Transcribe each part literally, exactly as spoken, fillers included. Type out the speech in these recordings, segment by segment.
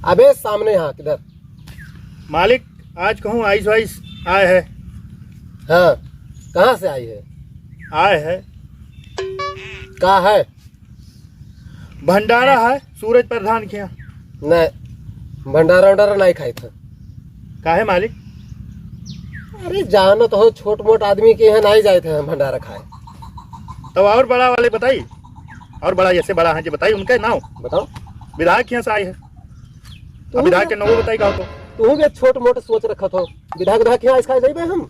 अबे सामने हाँ, किधर? मालिक, आज कहूँ आइस वाइस आए है। हाँ, कहाँ से आई है? आए है। का है? भंडारा है सूरज प्रधान के यहाँ। नहीं, भंडारा वंडारा नहीं खाई था। काहे मालिक? अरे, जानो तो हो, छोट मोट आदमी के यहाँ नहीं जाए थे हम भंडारा खाए। तब और बड़ा वाले बताई, और बड़ा, जैसे बड़ा है जी, बताई उनका नाम। बताओ। विधायक के यहाँ से आई है। तू अब विधायक भी, के नाम बताई का तो। तू भी छोट मोट सोच रखत हो। विधायक, विधायक के यहाँ इसका नहीं बे हम।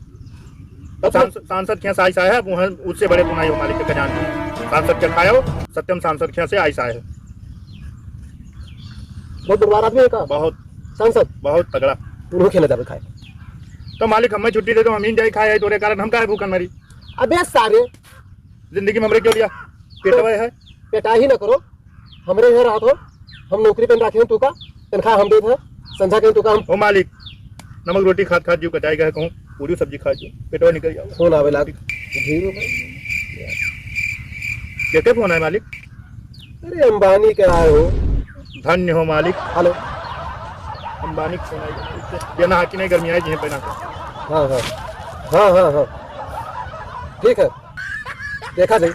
तब सांस-, सांसद के यहाँ से आई है, अब वहाँ उससे बड़े तो नहीं हो मालिक के जान। सांसद के खायो, सत्यम सांसद के यहाँ से आई है। बहुत बड़वार आदमी है का? बहुत। सांसद? बहुत तगड़ा। उन्हों खेले जावे खाए। तो मालिक, हमें छुट्टी दे दो, हम ही जाई खाए, तोरे कारण हम काहे भूखन मरी? अबे सारे। जिंदगी में हमरे क्यों लिया? पेटवा है। पेटा ही ना करो, हमरे यहाँ रहत हो, हम नौकरी पे राखे हैं तू का, तनख्वाह हम देत हैं, संझा के तू का हम। ओ मालिक, नमक रोटी खात खात जीव कटाई गए कहूँ, पूरी सब्जी खा जीव, पेटवा निकल जाओ। फोन आवे लाग। धीरू भाई। के के फोन है मालिक? अरे, अंबानी के आए हो। धन्य हो मालिक। हेलो। अंबानी के फोन आई। ये ना हाकी नहीं, गर्मी आई जी है पहना के। हाँ, हाँ। हाँ, हाँ, हाँ। ठीक है, देखा जाए।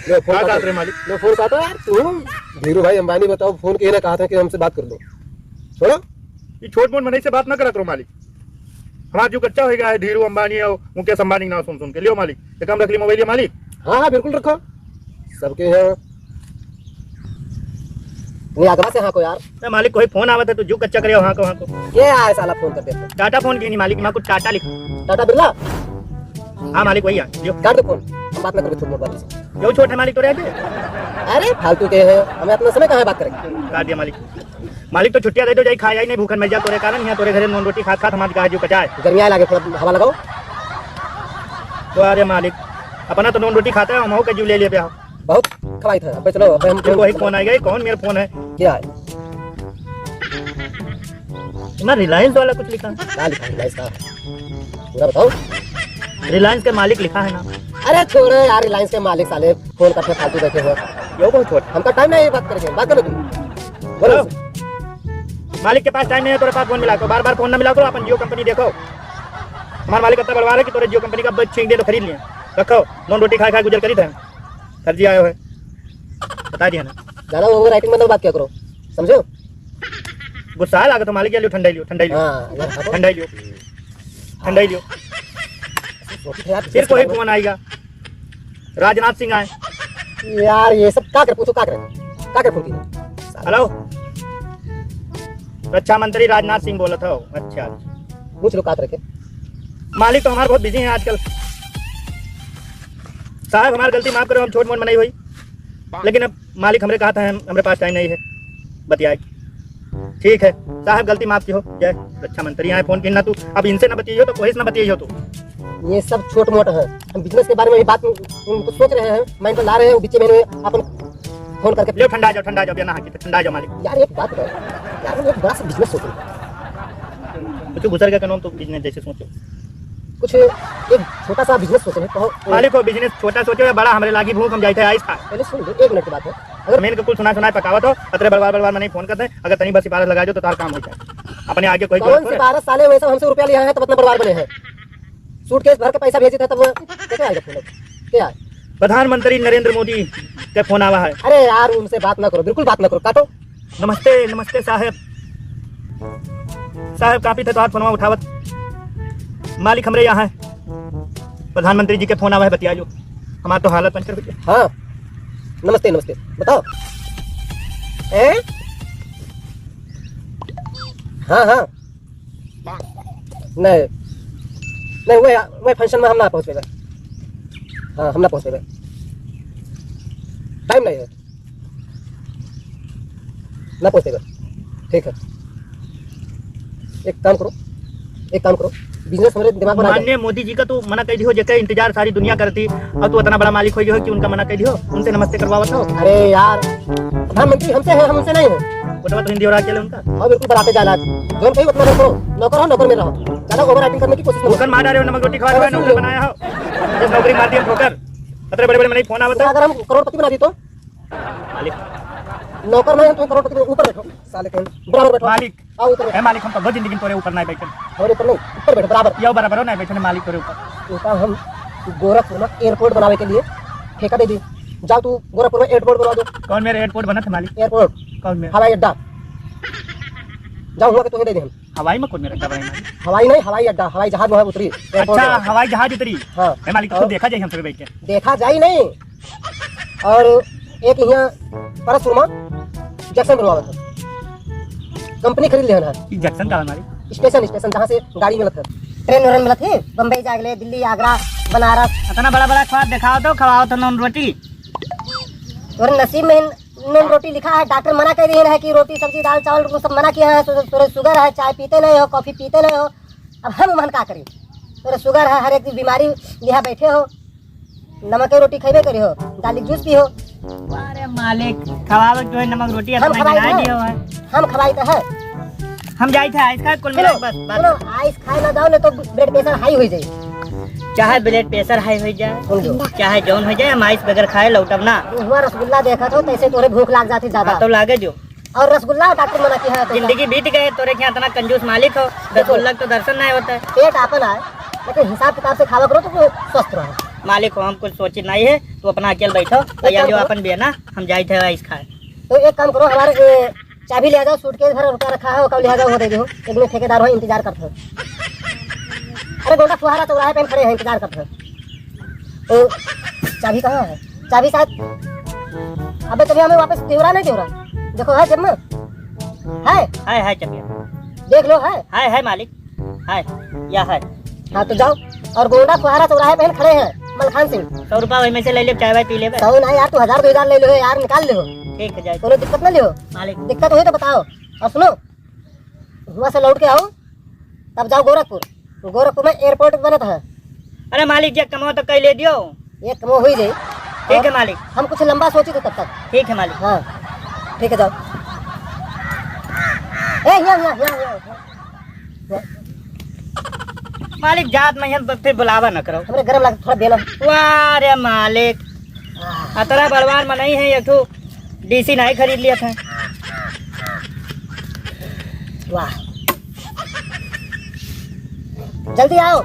ले, फोन का काटो। काट रहे मालिक? ले, फोन काटो यार, तू। धीरू भाई अंबानी बताओ, फोन किए ना कहा था कि हमसे बात कर लो। छोड़ो। ये छोट मोट मनई से बात ना करा करो मालिक। हमारा जो कच्चा हो गया है धीरू अंबानी और मुकेश अंबानी के नाम सुन सुन के। लियो मालिक, ये काम रख ली मोबाइल, ये मालिक। हाँ, हाँ, बिल्कुल रखो। सबके यहाँ। नहीं, आगवा से हाँ को यार। ए, मालिक, कोई फोन आवत है तो जू कच्चा करे, हाँ को, हाँ को। के आए साला फोन कर देते? टाटा फोन की नहीं मालिक, मैं कुछ टाटा लिख। टाटा बिरला? हाँ मालिक, वही है। जो काट दे फोन, हम बात ना करें छोट मोट बात से। जो छोट है मालिक, तो रह दे। अरे, फालतू के हैं, हमें इतना समय कहाँ है बात करें? काट दिया मालिक। मालिक, तो छुट्टिया दे दो, जाई खाया ही नहीं, भूखन मर जा तोरे कारण। यहाँ तोरे घरे नून रोटी खात खात हमार गाय जू कचाए। गर्मिया लागे, थोड़ा हवा लगाओ। तो अरे मालिक, अपना तो नून रोटी खाता है, हम हो के जू ले ले पे आओ। बहुत खवाई था। अबे चलो, अबे हम तुमको एक फोन आएगा, ये कौन मेरा फोन है? क्या है? ना रिलायंस वाला कुछ लिखा है। क्या लिखा है रिलायंस का? पूरा बताओ। रिलायंस के मालिक लिखा है ना। अरे छोड़ो यार, रिलायंस के मालिक साले फोन करके फालतू बैठे हो। यो बहुत छोट। हमका टाइम नहीं है बात करके, बात करो तुम। बोलो। हेलो। मालिक के पास टाइम नहीं है, तोरे पास फोन मिला करो, बार बार फोन ना मिला करो, अपन जियो कंपनी देखो। हमारे मालिक इतना बड़वार है कि तोरे जियो कंपनी का बस छीन दे तो खरीद लिए, रखो, नून रोटी खाए खाए गुजर करी थे। सर जी आयो है, बता दिया ना। ज्यादा ओवर एक्टिंग मतलब बात क्या करो, समझो? गुस्सा लागत हो मालिक, ये लियो, ठंडा लियो, ठंडा लियो। हाँ, ये रखो। ठंडा लियो, ठंडा लियो। सोच रहे यार, फिर कोई फोन आएगा, राजनाथ सिंह आए। यार, ये सब का कर पूछो, का कर, का कर पूछो? हेलो, रक्षा मंत्री राजनाथ सिंह बोलत हो? अच्छा, अच्छा। पूछ लो का करे के। मालिक तो हमारे बहुत बिजी हैं आजकल। साहब, हमार गलती माफ करो, हम छोट मोट मनई होई, लेकिन अब मालिक हमरे कहा था, हम, हमरे पास टाइम नहीं है बतियाए। ठीक है साहब, गलती माफ की हो। जय रक्षा मंत्री आए, फोन किन ना तू, अब इनसे ना बतियाइयो तो कोई से ना बतियाइयो तू। ये सब छोट मोट है, हम बिजनेस के बारे में भी बात उनको सोच रहे हैं, माइंड पर ला रहे हैं, बीच में अपन फोन करके। ले ठंडा जाओ, ठंडा जाओ, बिना हाकी ठंडा जाओ मालिक। यार एक बात बताओ, यार हम एक बड़ा सा बिजनेस सोच रहे हैं। कुछ गुजर गया कनो तो बिजनेस जैसे सोचो। कुछ एक छोटा सा बिजनेस सोच रहे हैं, कहो। मालिक हो, बिजनेस छोटा सोचो या बड़ा, हमरे लागी भूख, हम जाए थे आइस खा। पहले सुन लो, एक मिनट की बात है। अगर मेन के कुल सुना सुनाए पकावत हो, अतरे बड़वार बड़वार में नहीं फोन करते, अगर तनी बस सिफारिश लगा दो तो तार काम हो जाए। अपने आगे कोई कौन सिफारिश साले वैसे हमसे रुपया लिया है तब इतना बड़वार बने हैं। सूटकेस भर के पैसा भेजी था तब वो कैसे आएगा फोन? क्या है? प्रधानमंत्री नरेंद्र मोदी का फोन आवा है। अरे यार, उनसे बात ना करो, बिल्कुल बात ना करो, काटो। नमस्ते, नमस्ते साहब। साहब, काफी थे तो हाथ फोनवा उठावत। मालिक हमरे यहाँ है, प्रधानमंत्री जी के फोन आवा है, बतिया लो। हमार तो हालत पंचर हो गया। हाँ, नमस्ते, नमस्ते, बताओ। ए? हाँ, हाँ। नहीं, नहीं, वह, वह फंक्शन में हम ना पहुँच पेबे। हाँ, हम ना पहुँच पेबे, टाइम नहीं है, ना पहुँच पेबे। ठीक है, एक काम करो, एक काम करो, बिजनेस हमरे दिमाग में आ जाए। माननीय मोदी जी का तू मना कर दियो, जेकर इंतजार सारी दुनिया करती, और तू इतना बड़ा मालिक हो गयो कि उनका मना कर दियो, उनसे नमस्ते करवावत हो। अरे यार, प्रधानमंत्री हमसे है, हम उनसे नहीं है। वो तो हिंदी और आके ले उनका। और बिल्कुल बराते जाला। जोन कही उतना मत करो। नौकर हो, नौकर में रहो। ज्यादा ओवर एक्टिंग करने की कोशिश मत करो। ठोकर मार डाले हो, नमक रोटी खवा रहे हो, नौकर बनाया हो। जिस नौकरी मार दिया ठोकर। अतरे बड़े बड़े मनई फोन आवत है। अगर हम करोड़पति बना दी तो? मालिक, नौकर नहीं, तुम करोड़पति के ऊपर बैठो, साले के बराबर बैठो। मालिक, आओ ऊपर बैठो। ए मालिक, हम कबो जिंदगी में तोरे ऊपर नहीं बैठे। तोरे ऊपर नहीं, ऊपर बैठो, बराबर। यो बराबर हो नहीं बैठे मालिक तोरे ऊपर। तू का हम गोरखपुर में एयरपोर्ट बनावे के लिए ठेका दे दी। जाओ तू गोरखपुर में एयरपोर्ट बनवा दो। कौन मेरा एयरपोर्ट बनत है मालिक? एयरपोर्ट। कौन मेरा? हवाई अड्डा। जाओ हुआ के तुम्हें दे दे हम। हवाई में कौन मेरा अड्डा बनाई मालिक? हवाई नहीं, हवाई अड्डा, हवाई जहाज में उतरी, एयरपोर्ट अच्छा, में। हवाई जहाज उतरी। हाँ। ए मालिक, तो और देखा जाए हम सब बैठ के। देखा जाए नहीं। और एक यहाँ परसुरमा जंक्शन बनवावत है, कंपनी खरीद लेहन है। ई जंक्शन का हमारी? स्टेशन, स्टेशन जहाँ से गाड़ी मिलत है। ट्रेन उरेन मिलत है, बम्बई जाए के लिए, दिल्ली, आगरा, बनारस। इतना बड़ा बड़ा ख्वाब दिखाओ तो, खवाओ तो नून रोटी। तोरे नसीब में नून रोटी लिखा है, डॉक्टर मना कर दिए है कि रोटी, सब्जी, दाल, चावल, वो सब मना किया है। सु-, तोरे शुगर है, चाय पीते नहीं हो, कॉफी पीते नहीं हो, अब हम उमहन का करी? तोरे शुगर है, हर एक बीमारी लिहा बैठे हो, नमक के रोटी खइबे करी हो, गार्लिक जूस पी हो। अरे मालिक, खवावे के तो है नमक रोटी, हम अपना खवाई गिनाई है। दियो है। हम खवाई तो है। हम जाई थे आइस खाए, कुल मिला सुनो, के बस, बस। सुनो, आइस खाए ना जाओ, नहीं तो ब्लड प्रेशर हाई हो जाए। चाहे ब्लड प्रेशर हाई हो जाए, सुन लो। चाहे जौन हो जाए, हम आइस बगैर खाए लौटब ना। हुआ रसगुल्ला देखा तो तैसे तोरे भूख लाग जाती ज्यादा। हाँ, तो लागे जो। और रसगुल्ला डॉक्टर मना किया है तो जिंदगी बीत गए, तोरे क्या इतना कंजूस मालिक हो, देखो। रसगुल्ला के तो दर्शन नहीं होता है। पेट आपन आए, लेकिन हिसाब किताब से खावा करो तो तू स्वस्थ रहो। मालिक हो, हम कुछ सोचित नहीं है, तू अपना अकेल बैठो, एक भैया काम जो करो। अपन भी है ना, हम जाई थे आइस खाए। तो एक काम करो, हमारे, ए, चाबी ले आ जाओ, सूटकेस भर रुपया रखा है, ओका ले आ जाओ, वो दे दो। एक मिनट, ठेकेदार हो, इंतजार करते हो। अरे गोंडा फुहारा चौराहे पे हम खड़े हैं, इंतजार करते हो। तो चाबी कहाँ है? चाबी शायद, अबे चाबी हमें वापस देवरा नहीं देवरा। देखो है जेब में, है? है, है चाबी। देख लो है। है, है मालिक, है, या है। हाँ तो जाओ, और गोंडा फुहारा चौराहे पे हम खड़े हैं, मलखान सिंह। सौ रुपया वही में से ले ले, चाय वाय पी लेबे। सौ ना यार, तू हजार दो हजार ले लो यार, निकाल ले हो। ठीक है, जाए। कोनो दिक्कत ना ले हो। मालिक। दिक्कत होई तो बताओ। और सुनो, हुआ से लौट के आओ, तब जाओ गोरखपुर। गोरखपुर में एयरपोर्ट बनत है। अरे मालिक, जे कमवा तो कई ले दियो। ये कमवा हुई जाई। ठीक है और मालिक। हम कुछ लंबा सोची थे तब तक। ठीक है मालिक। हाँ, ठीक है, जाओ। ए, हियाँ, हियाँ, हियाँ, हियाँ, हियाँ। मालिक, जात में हम फिर बुलावा न करो। हमरे गरम लागत, थोड़ा बेला। वाह रे मालिक, अतरा बलवान मनई है, एक ठो डीसी नहीं खरीद लिया था। वाह, जल्दी आओ।